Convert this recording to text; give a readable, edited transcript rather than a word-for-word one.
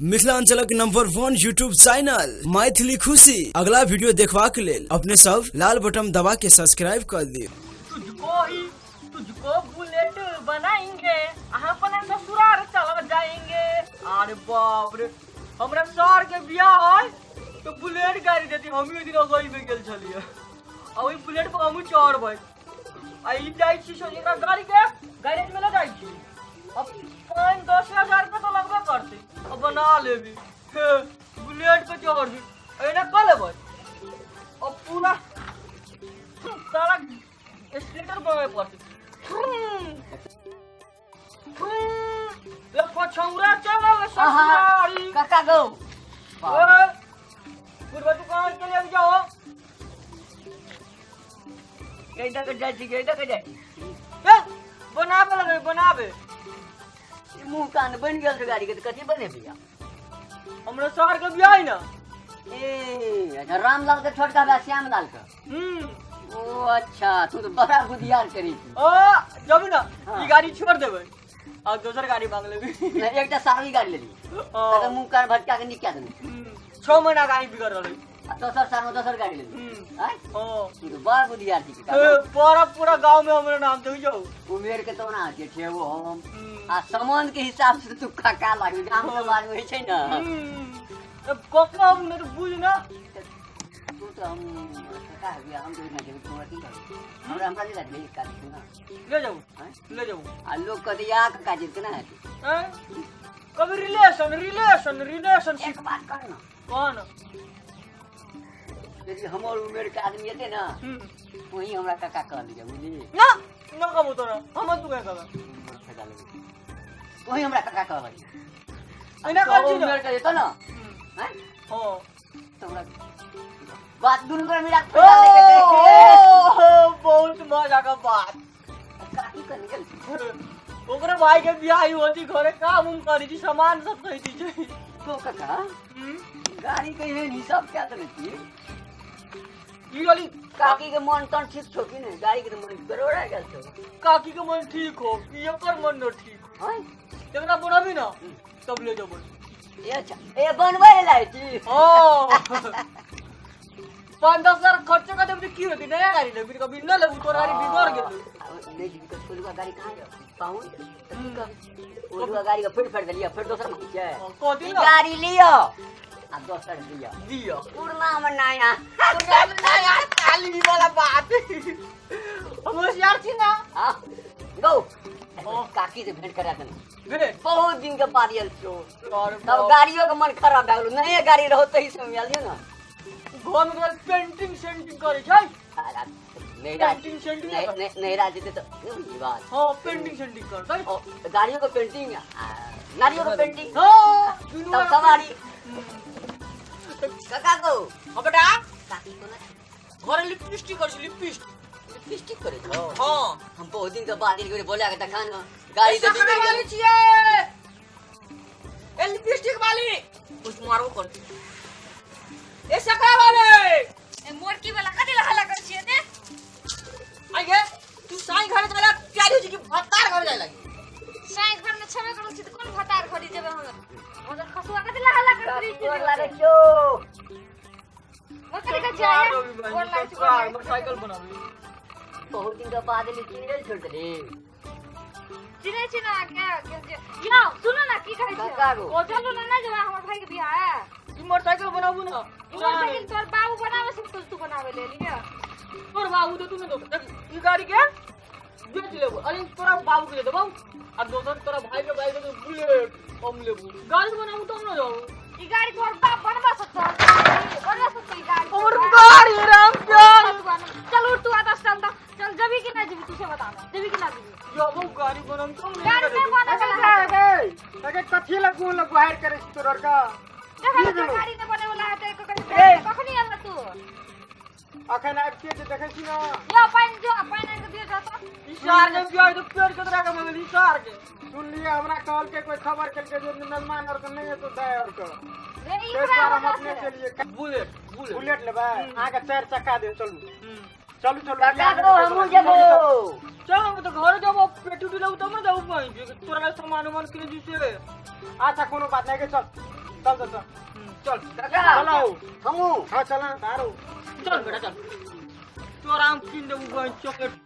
मिथिलांचलक number 1 YouTube channel Maithili खुशी अगला वीडियो देखबाक लेल अपने सब लाल बटन दबा के सब्सक्राइब कर दियो। तुझको ही तुझको बुलेट बनाएंगे, अहाँ अपने ससुराल चला जाएंगे। अरे बाप रे, हमरा सर के बियाह है तो बुलेट गाड़ी देती। हम ओहि दिन अगई में गेल छलियै आ ओहि बुलेट पर हमहूँ चढ़बै आ ई जाइ छी सर एकरा गाड़ी के गैरेज में ले जाइ छी। अब 5-10 हजार रुपया तो लगबे करतै। अब बना लेबी हे बुलेट पे चढ़बी, एना कऽ लेबै। अब पूरा सारा स्लेटर बनावे पड़तै। ले पछौरा चलल ससुरारी। काका गौ। ओए, बुढ़वा दुकान के ले जाओ। गई तक जाइ छी, गई तक जाइ छी। ए, बनाबे लगै बनाबे। ई मुंह कान बनि गेल छै गाड़ी के, तऽ कथी बनेबै आब? हमरा शहर के बियाह है ना। ए अच्छा, रामलाल के छोटका भाई श्यामलाल के? हम्म। ओ अच्छा, तू तऽ बड़ा बुधियार करी छी। ओ जब ना हाँ। ई गाड़ी छोड़ देबै आ दोसर गाड़ी मांग लेबै। नहि, एकटा सारवी गाड़ी लेली, तकर मुंह कान भटका के निकाल देली। 6 महीना गाड़ी बिगड़ रहलै। आ दोसर साल में दोसर गाड़ी लेली। आँय? हाँ। तू तऽ बड़ा बुधियार छी काका। ए, पूरा पूरा गांव में हमरा नाम दे जाओ। उमेर के तो ना जेठेबो हम हम्म। आ सामान के हिसाब से तू काका लागू। गाम के बारे होइ छै ना। तब ककरो हम नहीं तो बुझ ना। तू तो हम काका हबी, हम तो ना जेबे, तू की करबी? हमरा हमरा नहीं लगले एक काज ना। ले जाओ। आँय? ले जाओ। आ लोग कहते या काका जी केना हेतै? हैं? कभी रिलेशन रिलेशन रिलेशन। एक बात कर ना। कौन? यदि हमर उमेर के आदमी एते ना, वही हमरा काका कह लिया, बुझली? ना ना, कबो तोरा हम तू क्या कहबे? फायदा लेबै, वही हमरा काका कह लगी। एना कर छी ना। उमेर के एतो ना, हैं? हाँ। तो हमरा बात दुनू गोरा मिला के फायदा लेके दे। ओ, बहुत मजा का बात। काकी कर निकल। ओकरे भाई के बियाह ही होती, घरे काम उम करी छी, सामान सब सही छी। तो काका, गाड़ी के एहन हिसाब क्या देने छी? ई वाली। काकी के मन तन ठीक छौ कि नहि? गाड़ी के तऽ मन गड़बड़ा गेल छौ। काकी के मन ठीक हो, ई एकर मन न ठीक हो। हैं? जेकरा बनाबी ना तब ले जेबै। ए अच्छा, ए बनबै लाय छी। हाँ, 5-10 हजार खर्च कर देबी तऽ की होती? नया गाड़ी लेबी, कभी न लेबू, तोर गाड़ी बिगड़ गेल। नहि जीबी तऽ छोलुआ गाड़ी कहाँ जाओ पाहुन? तऽ की कहबी, ओलुआ गाड़ी के फिर फेर देलियै, फिर दोसर मांगै छै। कथी ई ना? गाड़ी लियो आ दोसर लियो। दियो। पुरना में नया। नया ताली वाला बात, हम होशियार छी ना। हाँ गौ, काकी से भेंट करा देना। भेट। बहुत दिन के बाद आयल छौ। और तब गाड़ियों के मन खराब भए गेलो। नये गाड़ी रहो तही से आयल ना। घर में पेंटिंग सेंटिंग करे छै। नैरा पेंटिंग सेंटिंग। नैरा जेतै तऽ नहि बुझली बात। हाँ, पेंटिंग सेंटिंग करतै। ओ, गाड़ियों के पेंटिंग, नारियों के पेंटिंग। हाँ, दुनू। तब सवारी काका को। हाँ बेटा। काकी को ना। घरे लिपस्टिक कर छी, लिपस्टिक। लिपस्टिक करे छौ? हाँ। हम बहुत दिन के बाद एक बेर बोला के देखा ना, गाड़ी तो सकरा बिगड़ वाली गेल। छियै, ए लिपस्टिक वाली, कुछ मारबो करती ए सकरा वाले। ए मोरकी वाला, कथी ला हल्ला करै छियै ते? आई गे, तू साई घर जाला प्यारी हो छी कि भत्तार घर जाय लागी? साई घर में छेबे करै छी तऽ कोन भतार घरी जेबै हम? उधर खसुआ, कथी ला हल्ला करै छियै? गोर लागै छौ। मोर कथी कहै छियै? गोर लागै छी, गोर लागै छी। मोटरसाइकिल बनाबी। बहुत दिन के बाद एली, चिन्है छोड़ देली। चिन्है छी ना के यौ, सुनू ना, की कहै छी? काका गो। ओ चलू ना, नहि जेबै हमर भाई के बियाह है। ई मोटरसाइकिल बनाबू ना। ई मोटरसाइकिल तोहर बाबू बनावे से तू बनावे ले लिया। तोर बाबू दे, तू ने दो। देख, ई गाड़ी के बेच लेबो, अरे तोरा बाबू के दे देबौ आ दोसर तोरा भाई के बाइक के बुलेट हम लेबू। गाड़ी बनाबू तब ना जाऊ। ई गाड़ी तोहर बाप बनवा सकतो, बनवा सकतो ई गाड़ी? हमर गाड़ी राम प्यार। चल उठ तू, आदर्श चल त चल। जबी कि ना जबी, तू से बता ना, जबी कि ना जबी? जबो गाड़ी बनाम तब ने। गाड़ी नहीं बने वाला है। अगे कथी लग गुण लग गुहार करे छी तोर का? देख की ना, भेलौ? गाड़ी नहीं बने वाला है त एको ए! कखनी आयल तू? अखन आबि के जे देखै छी ना। यो पानि जो, पानि आनि के दियो जा त। ई सार के बियाह तो पेड़ के तोरा के मंगली सार के। सुन लिए, हमरा कहल के कोई खबर केलकै जे मेहमान और के नहीं एतो दाय और के। रे ई ताहि करा दुआरे हम वजह अपने से। के लिए बुलेट, बुलेट। बुलेट लेबै? अहाँके चारि चक्का दे। चलू हम्म। चलू चलू। काका गो, हमहूँ जेबो। चल, हम तो घर जब पेटी उटी लेबू तब ना जाऊ कहीं, तोरा सामान उमान किने जी से। अच्छा, कोनो बात नहीं के, चल। चल चल चल। चल। काका चलाओ। हमू हाँ चला तारो। चल बेटा चल, तोरा हम किन देबू बहन चॉकलेट।